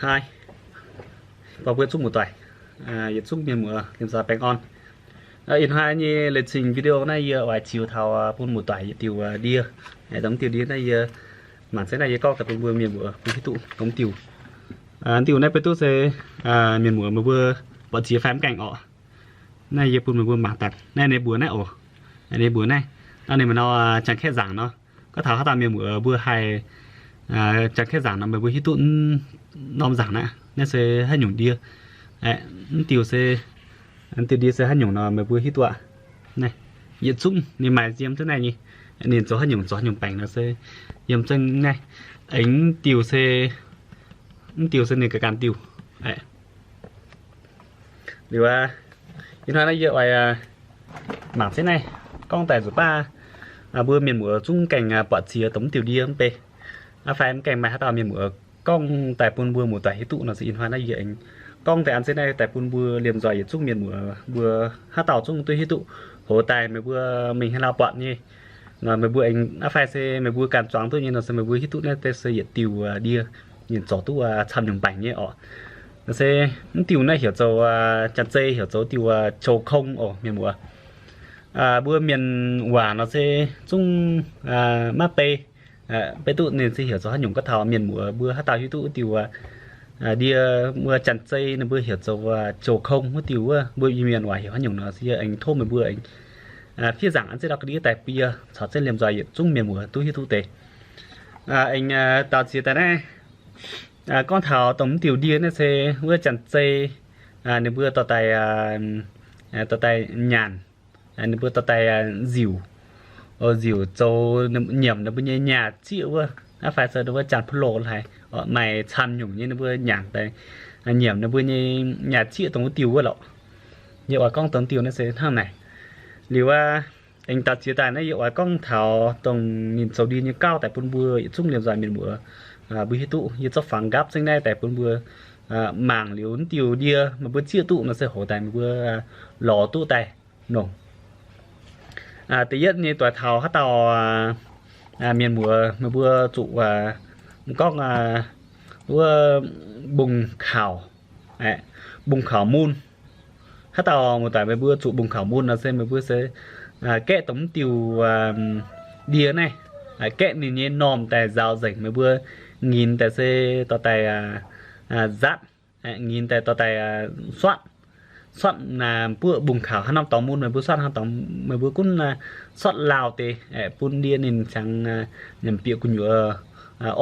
Haih, buatc mbuo zungv muoz-doic, yietc zungv mienh muoz liemh nzoih baengh orn. Ih hnoi nyei leiz-cing video naaiv yie oix ziux taux bun muoz-doic yietc diuh ndie. Dongh diuh ndie naaiv yie mangc zeiv naaiv yie gorngv daaih bun mbuo mienh muoz mbuo hiuv duqv dongh diuh. Diuh naaiv beiv duqv se mienh muoz meih mbuo buatc ziex fai mv gaengh orqc. Naaiv yie bun meih mbuo mangc daaih. Naaiv ninh mbuox naaiv oc. Ninh mbuox naaiv, naaiv ninh maaih nor Janx-Kaeqv nzaangc nor. Gorngv taux haaix dauh mienh muoz mbuo haih Janx-Kaeqv nzaangc nor, meih mbuo hiuv duqv norm nzaangc naaiv, naaiv se haaix nyungc ndie. Mv diuh se, diuh ndie se haaix nyungc nor meih mbuo hiuv duqv aqv. Naaiv yietc zungv ninh maaih yiem duqv naaiv nyei. Ninh zoux haaix nyungc, zoux haaix nyungc baengc nor se yiem zengv naaiv. Aengx mv diuh se, mv diuh se ninh ganh ganh diuh. Liuz aqv, ih hnoi naaiv yie oix mangc zeiv naaiv gorngv daaih nzuqc baav mbuo mienh muoz zungv gaengh buatc ziex dongh mv diuh ndie mv bei. Aa, fai mv gaengh maaih haaix dauh mienh muoz gorngv daaih bun mbuo muoz-doic hiuv duqv nor se ih hnoi naaiv yie aengx gorngv daaih an zeiv naaiv daaih bun mbuo liemh nzoih yietc zungv mienh muoz mbuo haaix dauh zungv duqv hiuv duqv. Hoz daaih meih mbuo mingh haaix lauh buatc nyei nor, meih mbuo aengx aa fai se meih mbuo ganh zuangx duqv nyei nor se meih mbuo hiuv duqv naaiv deix se yietc diuh ndie ninh zoux duqv camv nyungc baengc nyei orqc. Nor se mv diuh naaiv heuc zoux, Janx-Zei heuc zoux diuh qou kong oc mienh muoz. Mbuo mienh waac nor se zungv maiv bei, beiv duqv ninh se heuc zoux haaix nyungc. Gorngv taux mienh muoz mbuo haaix dauh hiuv duqv diuh ndie mbuo Janx-Zei ninh mbuo heuc zoux qou kong wuov diuh wuov, mbuo Iu-Mienh waac heuc haaix nyungc nor se yie aengx tov meih mbuo aengx fiev nzaangc an zeiv lorqc ga'ndiev daaih bun yie caux zengv liemh nzoih yietc zungv mienh muoz duqv hiuv duqv deix. Aengx daux ziex daaih naaiv, gorngv taux dongh mv diuh ndie naaiv se wuov Janx-Zei ninh mbuo dorh daaih, dorh daaih nyanc, ninh mbuo dorh daaih nziuc, nziuc zoux nyiemc ninh mbuo nyei nyaah zieqv wuov, aa fai se ninh mbuo janx-pulo haaix, maaih camv nyungc nyei ninh mbuo nyanc daaih nyiemc ninh mbuo nyei nyaah zieqv dongh wuov diuh wuov lorqc. Yie oix gorngv dongh diuh naaiv se hnangv naaic. Liuz aqv, aengx daux ziex daaih naaiv yie oix gorngv taux dongh ninh zoux ndie nyei gauv daaih bun mbuo yietc zungv liemh nzoih mienh muoz mbuo hiuv duqv. Yie zorqv fangx nqaapv zengv naaiv daaih bun mbuo mangc liuz mv diuh ndie meih mbuo zieqv duqv nor se hoz daaih meih mbuo lorz duqv daaih nongc. Da'yietv nyei doix taux haaix dauh mienh muoz meih mbuo zuqc gorngv wuov mbungh kaux, mbungh kaux mun. Haaix dauh muoz-doic meih mbuo zuqc mbungh kaux mun nor se meih mbuo se gaeqv dongh mv diuh ndie naaiv, gaeqv ninh nyei normh daaih nzaaux nzengc, meih mbuo nginx daaih se dorh daaih nzatv, nginx daaih dorh daaih suatv, suatv buoqv mbungh kaux haaix norm dorngx mun meih mbuo suatv haaix dorngx, meih mbuo gunv suatv laauh deix bun ndie ninh ziangx nyanc bieqc gu'nyuoz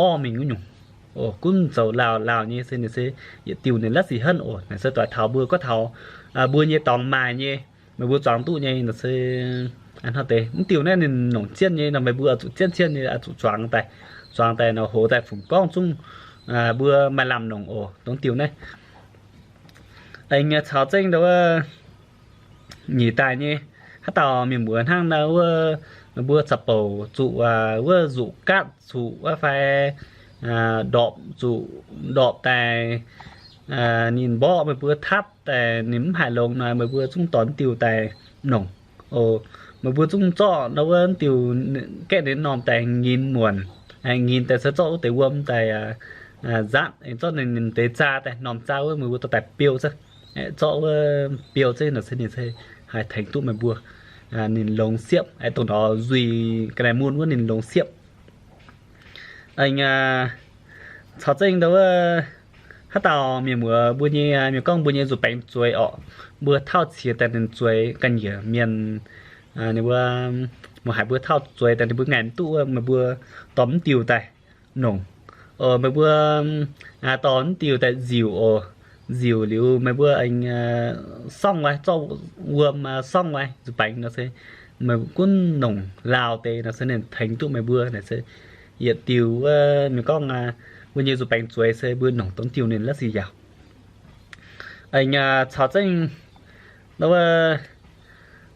orv mingh wuov nyungc. Gunv zoux laauh laauh nyei se ninh se yietc diuh ninh la'sic henv oc. Naaic se doix taux mbuo gorngv taux mbuo nyei dorngx maaih nyei, meih mbuo zuangx duqv nyei nor se hnangv deix. Mv diuh naaiv ninh nongc zienh nyei nor meih mbuo zuqc zienh zienh nyei zuqc zuangx daaih, zuangx daaih nor hoz daaih fungx gorngv zungv mbuo maaih lamh nongc oc dongh diuh naaiv. Aengx caux zengv ndau wuov nyic daaih nyei, haaix dauh mienh muoz hnangv ndau wuov, meih mbuo caux bouc zuqc wuov nzuqc gaatv zuqc wuov fai ndorpc zuqc, ndorpc daaih ninh mborqv meih mbuo tapv daaih ninh mv haih longx nor meih mbuo zungv dorh diuh daaih nongc. Meih mbuo zungv zorqv ndau wuov diuh gaeqv ninh normh daaih nginx muonc, nginx daaih se zorqv wuov deix wuom daaih nzatv, zorqv ninh deix zaa daaih, normh zaa wuov meih mbuo dorh daaih biou zengv, zorqv wuov biou zengv nor se ninh se haih tengx duqv meih mbuo, ninh longx siepv, dongh nor nzuih ga'naaiv mun wuov ninh longx siepv. Caux zengv ndau wuov haaix dauh mienh muoz mbuo nyei, mienh gorngv mbuo nyei nzuih baengx zueiz orqc, mbuo tauv qiex daaih ninh zueiz ga'nyiec mienh, ninh mbuo, mbuo haiz mbuo tauv zueiz daaih ninh mbuo ngaih mv duqv wuov, meih mbuo dorh mv diuh daaih nongc. Meih mbuo dorh mv diuh daaih nziuc oc. Nziuc liuz meih mbuo aengx sorngv waaic, zorqv wuom sorngv waaic nzuih baengx nor se meih gunv nongc laauh deix nor se ninh tengx duqv meih mbuo naaic se yietc diuh wuov, mienh gorngv mbuo nyei nzuih baengx zueiz se mbuo nongc dongh diuh ninh la'sic yaauc. Aengx caux zengv ndau wuov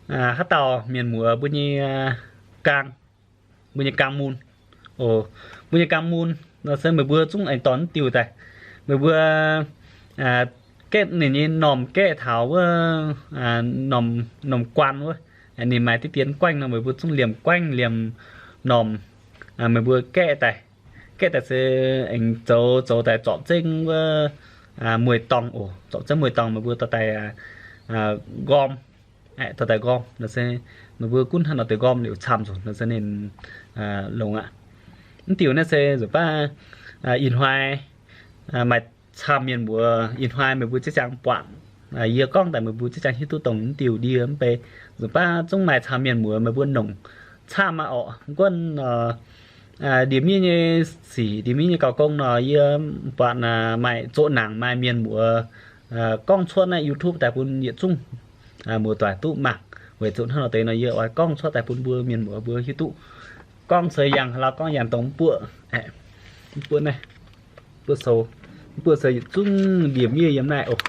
haaix dauh mienh muoz mbuo nyei gaang, mbuo nyei gaang mun. Mbuo nyei gaang mun nor se meih mbuo zungv aengx dorh mv diuh daaih. Meih mbuo gaeqv ninh nyei normh gaeqv taux wuov normh guaan wuov, ninh maaih diqv dien guaengv nor meih mbuo zungv liemh guaengv liemh normh, meih mbuo gaeqv daaih. Gaeqv daaih se aengx zoux, zoux daaih zorpc zengv wuov mueiz-dorngh oc. Zorpc zengv mueiz-dorngh meih mbuo dorh daaih nqorm, dorh daaih nqorm nor se meih mbuo gunv hnangv nor deix nqorm liuz camv nzunc nor se ninh longx aqv. Mv diuh naaiv se nzunc baav ih hnoi maaih camv mienh muoz, ih hnoi meih mbuo ziex jangx buatc. Yie gorngv daaih meih mbuo ziex jangx hiuv duqv dongh mv diuh ndie mv bei. Nzunc baav zungv maaih camv mienh muoz meih mbuo nongc camv aqv orqc. Guonv ndie-miev nyei sic, ndie-miev nyei gauh gong nor, yie buatc maaih zoqc nangc maaih mienh muoz gorngv cuotv naaiv YouTube daaih bun yietc zungv muoz-doic duqv mangc. Weic zuqc hnangv nor deix nor yie oix gorngv cuotv daaih bun mbuo mienh muoz mbuo hiuv duqv. Gorngv se yangh hlauv gorngv yangh dongh mv buoqv, mv buoqv naaiv, mv buoqv sou, mv buoqv se yietc zungv ndie-miev yiem naaiv oc.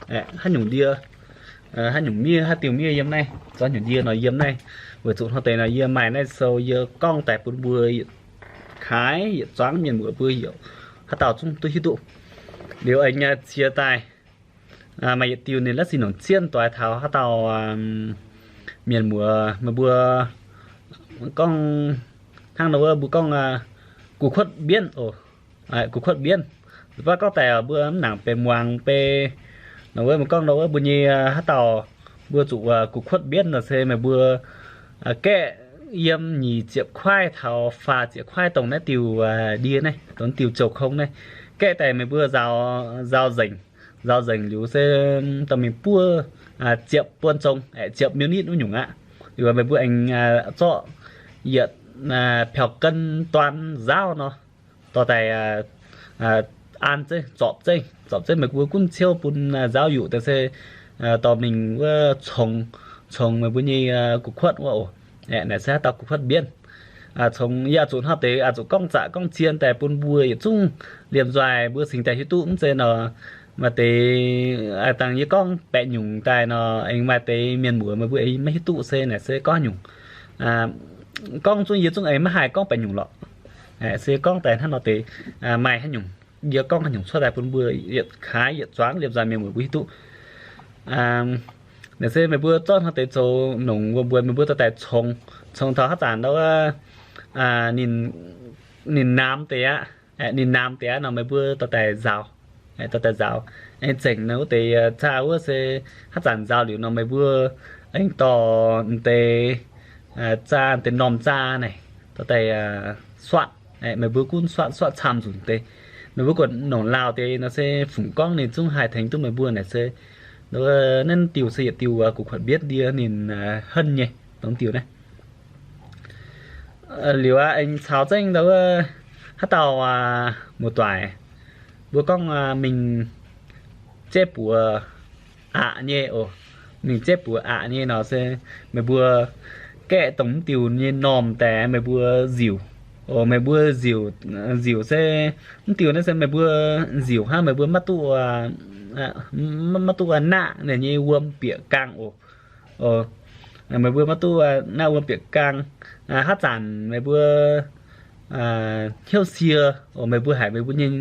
Haaix nyungc ndie, haaix nyungc miev, haaix diuh miev yiem naaiv, zorqv nyungc ndie nor yiem naaiv. Weic zuqc hnangv deix nor yie maaih naaiv sou yie gorngv daaih bun mbuo yietc kaaix yietc zuangx mienh muoz mbuo heuc haaix dauh zungv duqv hiuv duqv. Liuz aengx nyei ziex daaih maaih yietc diuh ninh la'sic nongc cien doix taux haaix dauh mienh muoz meih mbuo gorngv hnangv nor wuov mbuo gorngv gu'kuotv mbienv oc. Gu'kuotv mbienv, nzunc baav gorngv daaih mbuo mv nangc benx muangx bei nor wuov, mbuo gorngv nor wuov mbuo nyei haaix dauh mbuo zuqc gu'kuotv mbienv nor se meih mbuo gaeqv yiem nyic ziepc kuaaiv taux faah ziepc kuaaiv dongh naaiv diuh ndie naaiv, dongh diuh zoux kong naaiv. Gaeqv daaih meih mbuo nzaaux nzengc, nzaaux nzengc liuz se dorh mingh buov ziepc buonv zong, ziepc minit wuov nyungc aqv. Liuz meih mbuo aengx zorqv yietc แผ่นกัน duan nzaauv nor, dorh daaih an zeiv, zorpc zeiv, zorpc zeiv meih mbuo gunv ciouv bun nzaauv yuqc daaih se dorh mingh wuov congx, congx meih mbuo nyei gu'kuotv wuov oc. Naaic se haaix dauh gu'kuotv mbienv. Congx yie oix zuqc hnangv deix oix zuqc gorngv zaqc gorngv zien daaih bun mbuo yietc zungv liemh nzoih mbuo cingx daaih hiuv duqv mv zeiz nor. Maaih deix dangh yie gorngv baeqc nyungc daaih nor, aengx maaih deix mienh muoz meih mbuo aengx maiv hiuv duqv se naaic se gorngv nyungc. Gorngv zungv yie zungv aengx maiv haih gorngv baeqc nyungc lorqc. Se gorngv daaih hnangv nor deix, maaih haaix nyungc yie gorngv haaix nyungc cuotv daaih bun mbuo yietc kaaix yietc zuangx liemh nzoih mienh muoz mbuo hiuv duqv. Naaic se meih mbuo zorqv hnangv deix zoux nongc wuom mbuo meih mbuo dorh daaih congx, congx taux haaix zanc ndau wuov ninh naamx deix aqv, ninh naamx deix aqv nor meih mbuo dorh daaih nzaaux, dorh daaih nzaaux. Aengx zengc nor wuov deix zaah wuov se haaix zanc nzaaux liuz nor meih mbuo aengx dorh deix zaah, deix normh zaah naaic dorh daaih suatv. Meih mbuo gunv suatv, suatv camv nzunc deix. Meih mbuo guatc nongc laauh deix nor se fungc gorngv ninh zungv haih tengx duqv meih mbuo naaic se. Naaiv diuh se yietc diuh gu'kuotv mbienv ndie ninh henv nyei dongh diuh naaiv. Liuz aqv, aengx caux zengv ndau wuov haaix dauh muoz-doic mbuo gorngv mingh jaiv buoz aqc nyei oc. Mingh jaiv buoz aqc nyei nor se meih mbuo gaeqv dongh mv diuh nyei normh daaih meih mbuo nziuc. Oc, meih mbuo nziuc, nziuc se mv diuh naaiv se meih mbuo nziuc hnangv meih mbuo maiv duqv, maiv duqv naqv ninh nyei wuom bieqc gaang oc. Meih mbuo maiv duqv naqv wuom bieqc gaang. Haaix zanc meih mbuo hnyouv sie, meih mbuo haiz meih mbuo nyei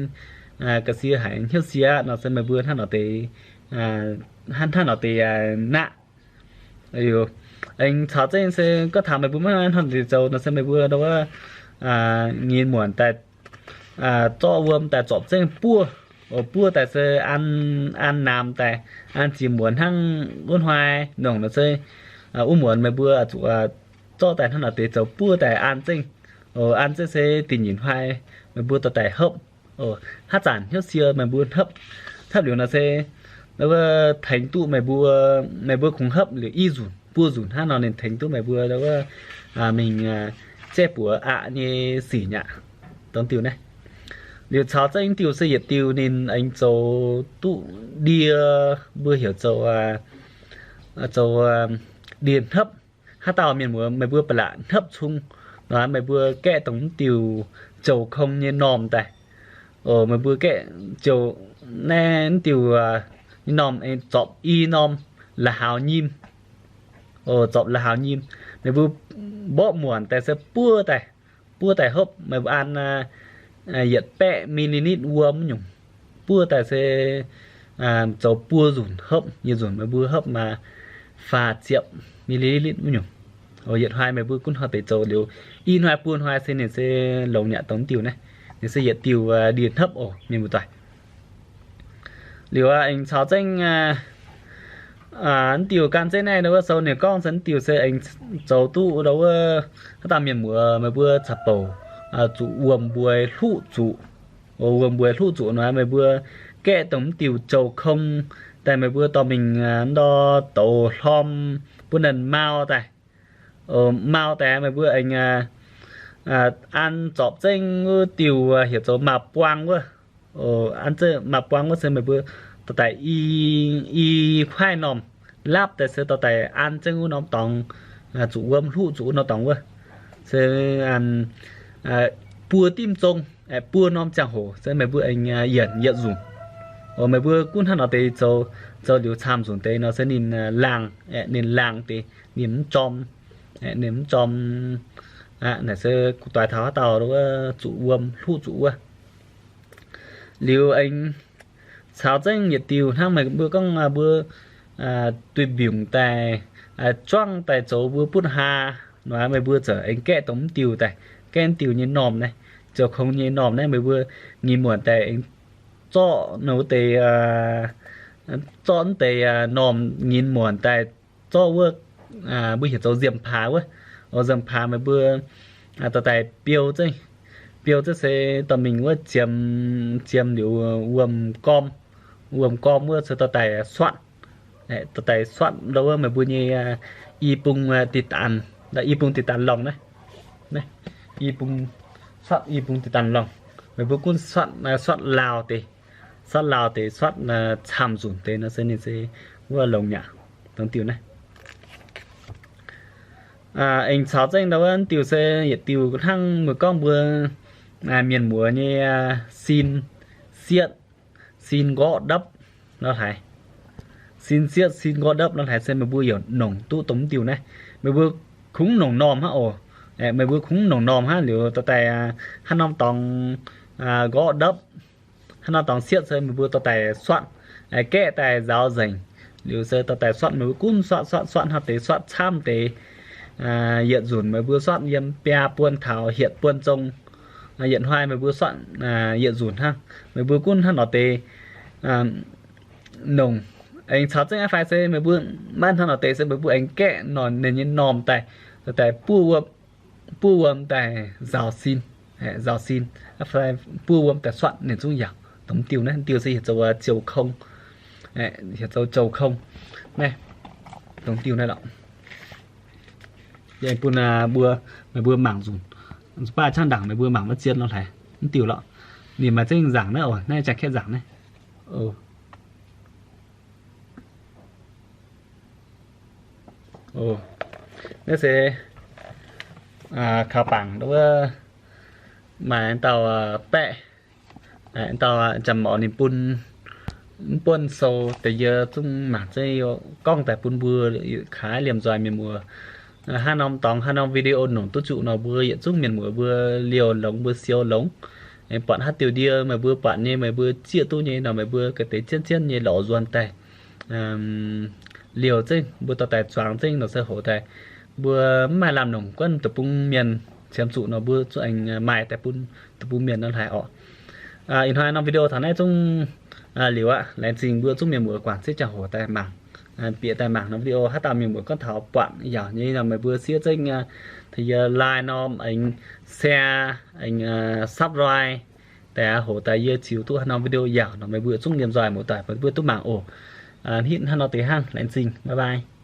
ga'sie haiz hnyouv sie aqv nor se meih mbuo hnangv nor deix, hnangv nor deix naqv. Aengx caux zengv se gorngv taux meih mbuo maiv hnangv nor deix zoux nor se meih mbuo ndau wuov nyei muonc daaih zorqv wuom daaih zorpc zengv buov. Buov daaih se an, an naamx daaih, an ziex muonz hnangv wuov hnoi nongc nor se wuov muonz meih mbuo zuqc zorqv daaih hnangv nor deix zoux buov daaih an zengv. An zengv se da'nyeic hnoi meih mbuo dorh daaih hopv. Haaix zanc hnyouv sie meih mbuo hopv, hopv liuz nor se wuov tengx duqv meih mbuo, meih mbuo kungx hopv liuz i nzunc buo nzunc hnangv nor ninh tengx duqv meih mbuo wuov mingh jaiv buoz aqc nyei sic aqv. Dongh diuh naaiv. Liuz caux zengv diuh se yietc diuh ninh aengx zoux duqv ndie, mbuo heuc zoux, zoux ndie hnopv. Haaix dauh mienh muoz meih mbuo ba'laqc hnopv cung nor, meih mbuo gaeqv dongh mv diuh zoux kong nyei normh daaih. Meih mbuo gaeqv zoux naaiv mv diuh nyei normh zorpc i normh la'haux nyim. Zorpc la'haux nyim. Meih mbuo mborqv muonc daaih se buov daaih, buov daaih hopv, meih mbuo an yietc baeqv millilitr wuom nyungc. Buov daaih se zoux buo nzunc hopv, yietc nzunc meih mbuo hopv maaih faah ziepc millilitr wuov nyungc. Yietc hnoi meih mbuo gunv hnoi deix zoux liuz, i hnoi buo hnoi se ninh se longx nyei dongh diuh naaiv. Ninh se yietc diuh ndie-hnopv oc, mienh muoz-doic. Liuz aengx caux zengv mv diuh gan zeiv naaiv wuov sou ninh gorngv se mv diuh se aengx zoux duqv ndau wuov haaix dauh mienh muoz meih mbuo caux bouc zuqc wuom-mbueix hluqv zuqc. Wuom-mbueix hluqv zuqc nor meih mbuo gaeqv dongh mv diuh joux kong daaih meih mbuo dorh mingh ndor douz hlorm bun ninh mau daaih. Mau daaih meih mbuo aengx an zorpc zengv wuov diuh heuc zoux maaz-buang wuov. An zengv maaz-buang wuov se meih mbuo dorh daaih i kuaaiv normh lapv daaih se dorh daaih an zengv wuov norm dorngx zuqc wuom hluqv zuqc wuov norm dorngx wuov. Se buo dimv zong, buo norm ziangh hoc se meih mbuo aengx yienc yietc nzunc. Meih mbuo gunv hnangv nor deix zoux, zoux liuz camv nzunc deix nor se ninh laangh, ninh laangh deix, ninh mv jorm, ninh mv jorm. Naaic se doix taux haaix dauh zuqc wuom hluqv zuqc wuov. Liuz aengx caux zengv yietc diuh hnangv meih mbuo gorngv mbuo duih mbiungc daaih, juangv daaih zoux mbuo butv haa nor, meih mbuo ziouc aengx gaeqv dongh mv diuh daaih, gaeqv mv diuh nyei normh naaiv, ziouc kongx nyei normh naaiv meih mbuo nyei muonc daaih aengx zorqv wuov deix, zorqv mv deix normh nyei muonc daaih zorqv wuov, mbuo heuc zoux nziemx paax wuov. Nziemx paax meih mbuo dorh daaih biou zengv, biou zengv se dorh mingh wuov ziemx, ziemx liuz wuom gorm, wuom gorm wuov se dorh daaih suatv, dorh daaih suatv ndau wuov meih mbuo nyei i bung diqc daanh, i bung diqc daanh lorngh naaiv, i bung, suatv i bung diqc daanh lorngh. Meih mbuo gunv suatv, suatv laauh deix, suatv laauh deix, suatv camv nzunc deix nor se ninh se wuov longx nyaqc dongh diuh naaiv. Aengx caux zengv ndau wuov diuh se yietc diuh hnangv meih gorngv mbuo mienh muoz nyei sin sietv, sin nqorqv ndapv nor hlaaix. Sin sietv sin nqorqv ndapv nor hlaaix se meih mbuo yaac nongc duqv dongh diuh naaiv. Meih mbuo kungx nongc normh hnangv oc. Meih mbuo kungx nongc normh hnangv liuz dorh daaih haaix norm dorngx nqorqv ndapv, haaix norm dorngx sietv se meih mbuo dorh daaih suatv, gaeqv daaih nzaaux nzengc. Liuz se dorh daaih suatv, meih mbuo gunv suatv suatv suatv hnangv deix, suatv camv deix, yietc nzunc meih mbuo suatv yiem biaa buon taux hietc buon zong, yietc hnoi meih mbuo suatv yietc nzunc hnangv. Meih mbuo gunv hnangv nor deix nongc, aengx caux zengv aqv fai se meih mbuo maiv hnangv nor deix se meih mbuo aengx gaeqv nor ninh nyei normh daaih, daaih buov wuom, buov wuom daaih nzaaux sin, nzaaux sin, buov wuom daaih suatv ninh zungv yaauc. Dongh diuh naaiv, diuh se heuc zoux ziouc kong, heuc zoux ziouc kong naaiv. Dongh diuh naaiv lorqc. Yie bun mbuo, meih mbuo mangc nzunc, baav qangv ndaangc meih mbuo mangc maiv zien nor hlaaix mv diuh lorqc. Ninh maaih zengv nzaangc naaiv oc, naaiv jangx kaeqv nzaangc naaiv. Naaiv se kaux bangc wuov maaih dauh baeqv, dauh jangx-morc ninh bun, mv buonv sou deix yie zungv mangc zeiv gorngv daaih bun mbuo kaaix liemh nzoih mienh muoz. Haaix norm dorngx haaix norm video nongc duqv zuqc nor mbuo yietc zungv mienh muoz mbuo liouh longx mbuo siou longx. Buatc haaix diuh ndie meih mbuo buatc nyei, meih mbuo zieqv duqv nyei nor meih mbuo ga'deix zien-zien nyei lorz nzuonx daaih liouh zengv, mbuo dorh daaih zuangx zengv nor se hoc daaih mbuo mv maaih lamh nongc guonv deic-bung mienh qiemx zuqc nor mbuo zungv aengx maaih daaih bun deic-bung mienh nor hlaaix orqc. Ih hnoi norm video taux naaiv zungv liuz aqv. Laengz zingh mbuo zungv mienh muoz guangc zieqv ziangh hoc daaih mangc, bieqc daaih mangc norm video. Haaix dauh mienh muoz gorngv taux buatc yaauc nyei nor meih mbuo siev zengv taux yie like norm aengx share aengx subscribe daaih, hoc daaih yie ziux duqv haaix norm video yaauc nor meih mbuo zungv liemh nzoih muoz-doic meih mbuo duqv mangc oc. Hitv hnangv nor deix hnangv. Laengz zingh, bye bye.